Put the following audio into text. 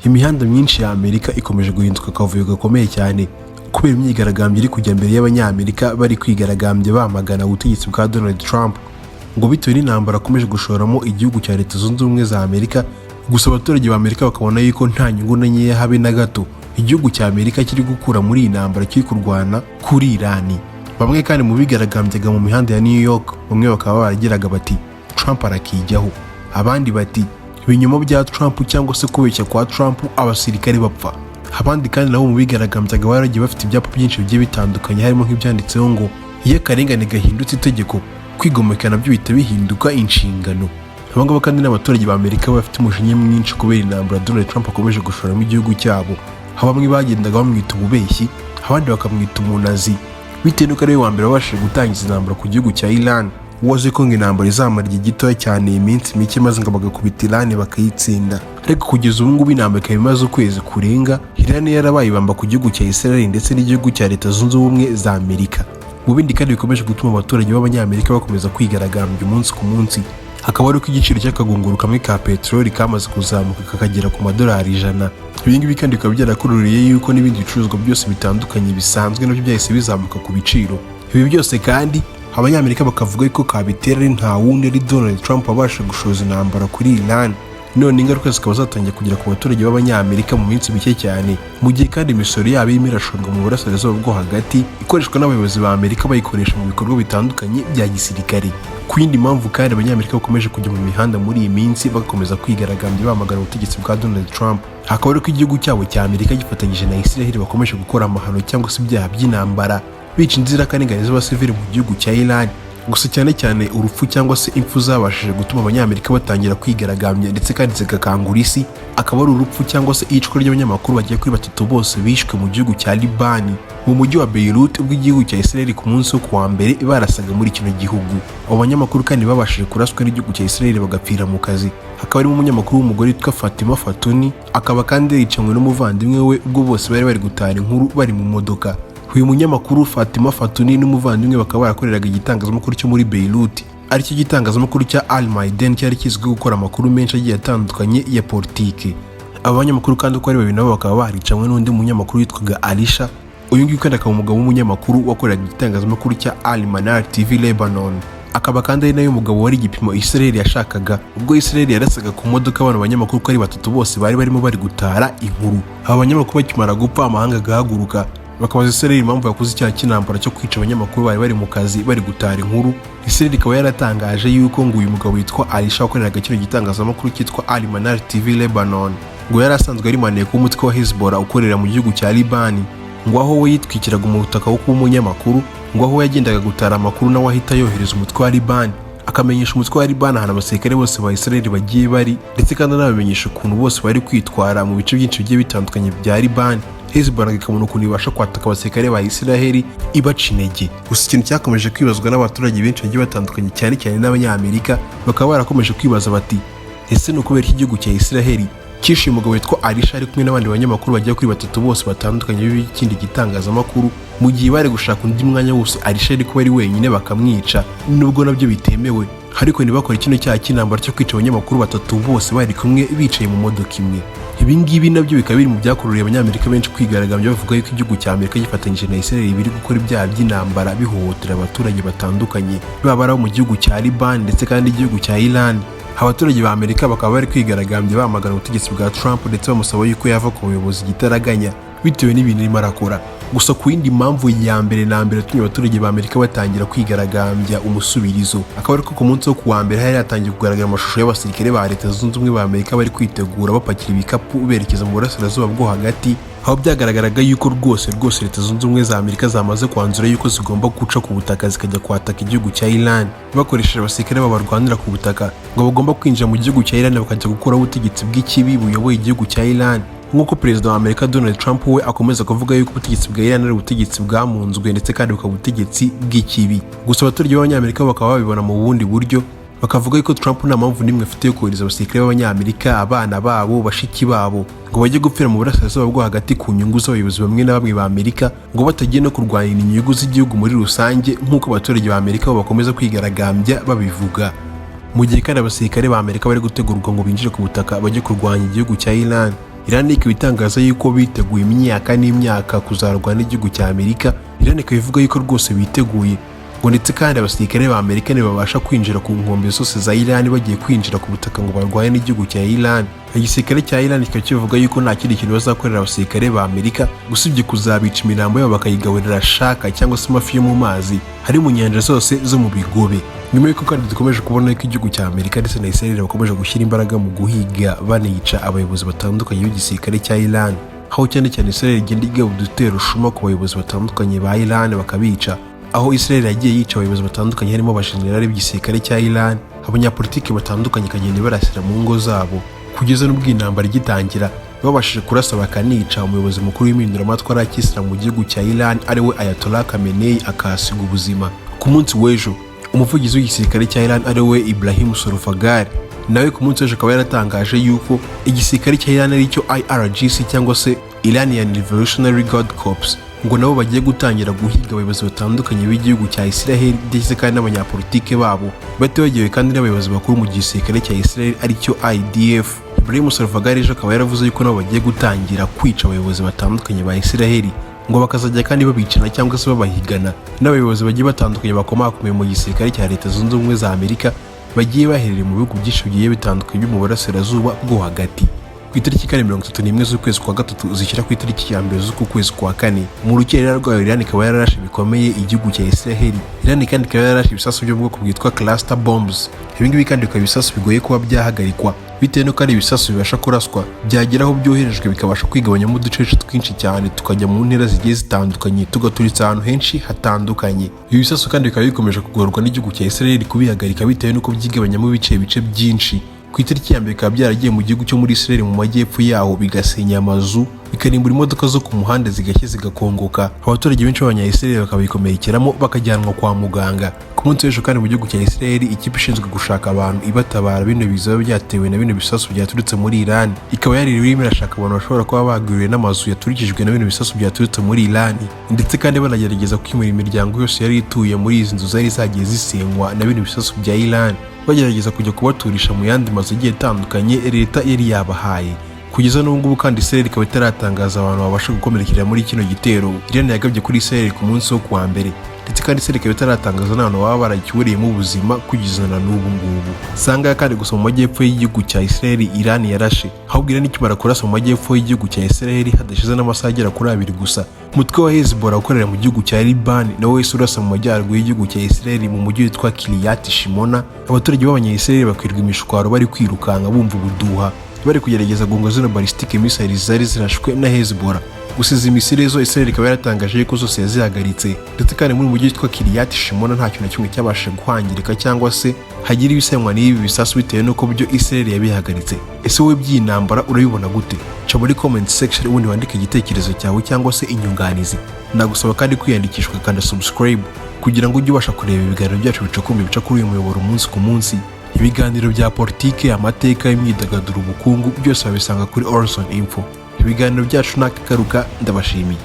Imihanda myinshi ya Amerika ikomeje guhinduka akavuyo gakomeye cyane kubera imyigaragambyo iri kujya mbere y'Abanyamerika bari kwigaragambya bamagana ubutegetsi bwa Donald Trump, ngo bitewe n'intambara akomeje gushoramo igihugu cya Leta Zunze Ubumwe za Amerika. Gusa abaturage ba Amerika bakabona yuko nta nyungu na nkeya habe na gato igihugu cya Amerika kiri gukura muri iyi ntambara kiri kurwana kuri Irani. Bamwe kandi mu bigaragambyaga mu mihanda ya New York, bamwe bakaba baragiraga bati: "Trump arakijyaho", abandi bati: "Ibinyoma bya Trump cyangwa se kubeshya kwa Trump, abasirikare bapfa". Abandi kandi nabo mu bigaragambyaga baragiye bafite ibyapa byinshi bigiye bitandukanye, harimo nk'ibyanditseho ngo: "Iyo akarengane gahindutse itegeko, kwigomeka nabyo bihita bihinduka inshingano". Aba ngaba kandi n'abaturage ba Amerika bafite umujinya mwinshi kubera intambara Donald Trump akomeje gushoramo igihugu cyabo, aho bamwe bagendaga bamwita umubeshyi, abandi bakamwita umunazi, bitewe n'uko ari we wa mbere wabashije gutangiza intambara ku gihugu cya Iran. Wazi ko ngo intambara izamara igihe gitoya cyane, iminsi mike, maze ngo bagakubita Iran bakayitsinda. Ariko kugeza ubu ngubu intambara ikaba imaze ukwezi kurenga, Iran yarabaye ibamba ku gihugu cya Israel ndetse n'igihugu cya Leta Zunze Ubumwe za Amerika. Mu bindi kandi bikomeje gutuma abaturage b'Abanyamerika bakomeza kwigaragambya umunsi ku munsi, hakaba ari uko igiciro cy'akagunguru kamwe ka peteroli kamaze kuzamuka kakagera ku madolari 100. Ibi ngibi kandi bikaba byarakururiye yuko n'ibindi bicuruzwa byose bitandukanye bisanzwe nabyo byahise bizamuka ku biciro. Ibi byose kandi Abanyamerika bakavuga yuko kabitera ari nta wundi, ari Donald Trump wabasha gushoza intambara kuri Iran, none ingaruka zikaba zatangiye kugera ku baturage b'Abanyamerika mu minsi mike cyane. Mu gihe kandi imisoro yabo irimo irashorwa mu Burasirazuba bwo Hagati, ikoreshwa n'abayobozi ba Amerika bayikoresha mu bikorwa bitandukanye bya gisirikare. Ku yindi mpamvu kandi Abanyamerika bakomeje kujya mu mihanda muri iyi minsi, bagakomeza kwigaragambya bamagana ubutegetsi bwa Donald Trump, hakaba ari ko igihugu cyabo cya Amerika gifatanyije na Israel bakomeje gukora amahano cyangwa se ibyaha by'intambara, bica inzirakarengane z'abasivili mu gihugu cya Iran. Gusa cyane cyane urupfu cyangwa se impfu zabashije gutuma Abanyamerika batangira kwigaragambya ndetse kandi zigakangura isi, akaba ari urupfu cyangwa se iyicwa ry'abanyamakuru bagera kuri batatu bose bishwe mu gihugu cya Libani, mu mujyi wa Beirut, ubwo igihugu cya Israel ku munsi wo kuwa mbere barasaga muri kino gihugu. Abo banyamakuru kandi babashije kuraswa n'igihugu cya Israel bagapfira mu kazi, hakaba harimo umunyamakuru w'umugore witwa Fatima Fatuni, akaba kandi yicanywe n'umuvandimwe we ubwo bose bari bari gutara inkuru bari mu modoka. Uyu munyamakuru Fatima Fatuni n'umuvandimwe bakaba barakoreraga igitangazamakuru cyo muri Beirut, aricyo gitangazamakuru cya Al Maiden, cyari kizwiho gukora amakuru menshi agiye atandukanye ya politike. Aba banyamakuru kandi uko ari babiri nabo bakaba baricanywe n'undi munyamakuru witwaga Alisha. Uyu nguyu kandi akaba umugabo w'umunyamakuru wakoreraga igitangazamakuru cya Al Manar TV Lebanon, akaba kandi ari nayo mugabo wari igipimo Israel yashakaga ubwo Israel yarasaga ku modoka bano banyamakuru uko ari batatu bose bari barimo bari gutara inkuru. Aba banyamakuru bakimara gupfa, amahanga agahaguruka bakabaza Israel impamvu yakoze icyaha cy'intambara cyo kwica abanyamakuru bari bari mu kazi bari gutara inkuru. Israel ikaba yaratangaje yuko ngo uyu mugabo witwa Alisha wakoreraga kino gitangazamakuru cyitwa Al Manar TV Lebanon, ngo yari asanzwe ari maneko w'umutwe wa Hezbollah ukorera mu gihugu cya Libani, ngo aho we yitwikiraga umutaka wo kuba umunyamakuru, ngo aho yagendaga gutara amakuru nawe ahita yohereza umutwe wa Libani, akamenyesha umutwe wa Libani ahantu abasirikare bose ba Israel bagiye bari, ndetse kandi anabamenyesha ukuntu bose bari kwitwara mu bice byinshi bigiye bitandukanye bya Libani. Hezbollah ikabona ukuntu ibasha kwataka abasirikare ba Israel ibaca intege. Gusa ikintu cyakomeje kwibazwa n'abaturage benshi bagiye batandukanye, cyane cyane n'Abanyamerika, bakaba barakomeje kwibaza bati: "Ese ni ukubera iki igihugu cya Israel kishe uyu mugabo witwa Alisha ari kumwe n'abandi banyamakuru bagera kuri batatu bose batandukanye b'ikindi gitangazamakuru, mu gihe bari gushaka undi mwanya wose Alisha ari kuba ari wenyine bakamwica, nubwo nabyo bitemewe, ariko ntibakore kino cyaha cy'intambara cyo kwica abanyamakuru batatu bose bari kumwe bicaye mu modoka imwe?" Ibi ngibi nabyo bikaba biri mu byakururiye Abanyamerika benshi kwigaragambya, bavuga yuko igihugu cya Amerika gifatanyije na Israel biri gukora ibyaha by'intambara, bihohotera abaturage batandukanye, baba ari abo mu gihugu cya Liban ndetse kandi n'igihugu cya Iran. Abaturage ba Amerika bakaba bari kwigaragambya bamagana ubutegetsi bwa Trump, ndetse bamusaba yuko yava ku buyobozi igitaraganya bitewe n'ibintu arimo arakora. Gusa ku yindi mpamvu ya mbere na mbere yatumye abaturage ba Amerika batangira kwigaragambya umusubirizo, akaba ariko ku munsi wo kuwa mbere hari hatangiye kugaragara amashusho y'abasirikare ba Leta Zunze Ubumwe ba Amerika bari kwitegura, bapakira ibikapu berekeza mu Burasirazuba bwo Hagati, aho byagaragaraga yuko rwose rwose Leta Zunze Ubumwe za Amerika zamaze kwanzura yuko zigomba guca ku butaka zikajya kwataka igihugu cya Iran bakoresheje abasirikare babo barwanira ku butaka, ngo bagomba kwinjira mu gihugu cya Iran bakajya gukuraho ubutegetsi bw'ikibi buyoboye igihugu cya Iran, nk'uko Perezida wa Amerika Donald Trump we akomeza kuvuga yuko ubutegetsi bwa Iran ari ubutegetsi bwamunzwe ndetse kandi bukaba ubutegetsi bw'ikibi. Gusa abaturage b'Abanyamerika bakaba babibona mu bundi buryo, bakavuga yuko Trump nta mpamvu n'imwe afite yo kohereza abasirikare b'Abanyamerika, abana babo, bashiki babo, ngo bajye gupfira mu Burasirazuba bwo Hagati ku nyungu z'abayobozi bamwe na bamwe ba Amerika, ngo batagiye no kurwanira inyungu z'igihugu muri rusange, nk'uko abaturage ba Amerika bo bakomeza kwigaragambya babivuga. Mu gihe kandi abasirikare ba Amerika bari gutegurwa ngo binjire ku butaka bajye kurwanya igihugu cya Iran. Iran ikaba itangaza yuko biteguye imyaka n'imyaka kuzarwana n'igihugu cya Amerika. Iran ikaba ivuga yuko rwose biteguye ngo, ndetse kandi abasirikare ba Amerika ntibabasha kwinjira ku nkombe zose za Iran bagiye kwinjira ku butaka ngo barwanye n'igihugu cya Iran. Igisirikare cya Iran kikaba kivuga yuko nta kindi kintu bazakorera abasirikare ba Amerika usibye kuzabica, imirambo yabo bakayigaburira shark cyangwa se amafi yo mu mazi hari mu nyanja zose zo mu bigobe. Nyuma y'uko kandi dukomeje kubona ko igihugu cya Amerika ndetse na Israel bakomeje gushyira imbaraga mu guhiga banica abayobozi batandukanye b'igisirikare cya Iran, aho cyane cyane Israel igenda igaba udutero shuma ku bayobozi batandukanye ba Iran bakabica, aho Israel yagiye yica abayobozi batandukanye harimo abajenerali b'igisirikare cya Iran, abanyapolitiki batandukanye, ikagenda ibarasira mu ngo zabo, kugeza n'ubwo intambara igitangira babashije kurasa bakanica umuyobozi mukuru w'impinduramatwara ya kisilamu mu gihugu cya Iran, ariwe Ayatollah Khamenei, akahasiga ubuzima. Ku munsi w'ejo, umuvugizi w'igisirikare cya Iran, ariwe Ibrahim Zolfaghari, nawe ku munsi w'ejo akaba yaratangaje yuko igisirikare cya Iran, aricyo IRGC cyangwa se Iranian Revolutionary Guard Corps, ngo nabo bagiye gutangira guhiga abayobozi batandukanye b'igihugu cya Israel ndetse kandi n'abanyapolitike babo, batibagiwe kandi n'abayobozi bakuru mu gisirikare cya Israel, aricyo IDF. Ibrahim Zolfaghari ejo akaba yaravuze yuko nabo bagiye gutangira kwica abayobozi batandukanye ba Israel, ngo bakazajya kandi babicana cyangwa se babahigana n'abayobozi bagiye batandukanye bakomakomeye mu gisirikare cya Leta Zunze Ubumwe za Amerika bagiye baherereye mu bihugu byinshi bigiye bitandukanye byo mu burasirazuba bwo hagati. Ku itariki kane 31 z'ukwezi kwa gatatu zishyira ku itariki ya 1 z'uku kwezi kwa kane, mu rukerera rwayo, Iran ikaba yararashe bikomeye igihugu cya Israel. Iran kandi ikaba yararashe ibisasu byo mu bwoko bwitwa cluster bombs. Ibi ngibi kandi bikaba ibisasu bigoye kuba byahagarikwa, bitewe n'uko ari ibisasu bibasha kuraswa, byagera aho byoherejwe bikabasha kwigabanyamo uduce twinshi cyane, tukajya mu ntera zigiye zitandukanye, tugaturitsa ahantu henshi hatandukanye. Ibi bisasu kandi bikaba bikomeje kugorwa n'igihugu cya Israel kubihagarika, bitewe n'uko byigabanyamo ibice bice byinshi. Ku itariki ya 1 bikaba byaragiye mu gihugu cyo muri Israel mu majyepfo yaho, bigasenya amazu, bikarimbura imodoka zo ku muhanda zigashya zigakongoka, abaturage benshi b'abanya-Israel bakabikomerekeramo bakajyanwa kwa muganga. Ku munsi w'ejo kandi mu gihugu cya Israel, ikipe ishinzwe gushaka abantu ibatabara bino biza biba byatewe na bino bisasu byaturutse muri Iran ikaba yari irimo irashaka abantu bashobora kuba bagwiriwe n'amazu yaturikijwe na bino bisasu byaturutse muri Iran, ndetse kandi banagerageza kwimura imiryango yose yari ituye muri izi nzu zari zagiye zisenywa na bino bisasu bya Iran, bagerageza kujya kubaturisha mu yandi mazu agiye atandukanye leta yari yabahaye. Kugeza n'ubu ngubu kandi Israel ikaba itaratangaza abantu babasha gukomerekera muri kino gitero Iran yagabye kuri Israel ku munsi wo kuwa mbere, ndetse kandi Israel ikaba itaratangaza n'abantu baba barakiburiyemo ubuzima kugeza na n'ubu ngubu. Sanga kandi gusa mu majyepfo y'igihugu cya Israel Iran yarashe, ahubwo Iran ikimara kurasa mu majyepfo y'igihugu cya Israel, hadashize n'amasaha agera kuri 2 gusa, umutwe wa Hezbollah ukorera mu gihugu cya Liban nawe wese urasa mu majyaruguru y'igihugu cya Israel mu mujyi witwa Kiryat Shimona. Abaturage b'abanya-Israel bakwirwa imishwaro bari kwirukanka bumva ubuduha, bari kugerageza guhunga zino ballistic missiles zari zirashwe na Hezbollah. Gusa izi misile zo Israel ikaba yaratangaje ko zose yazihagaritse, ndetse kandi muri mujyi witwa Kiryat Shimona nta kintu na kimwe cyabashije guhangirika cyangwa se hagira ibisenywa n'ibi bisasu, bitewe n'uko byo Israel yabihagaritse. Ese wowe by'iyi ntambara urabibona gute? Ca muri comment section ubundi wandike igitekerezo cyawe cyangwa se inyunganizi. Nagusaba kandi kwiyandikisha ugakanda subscribe kugira ngo ujye ubasha kureba ibiganiro byacu bicukumbuye bica kuri uyu muyoboro umunsi ku munsi. Ibiganiro bya politike, amateka, imyidagaduro, ubukungu, byose wabisanga kuri Orson Info. Ibiganiro byacu nakagaruka. Ndabashimiye.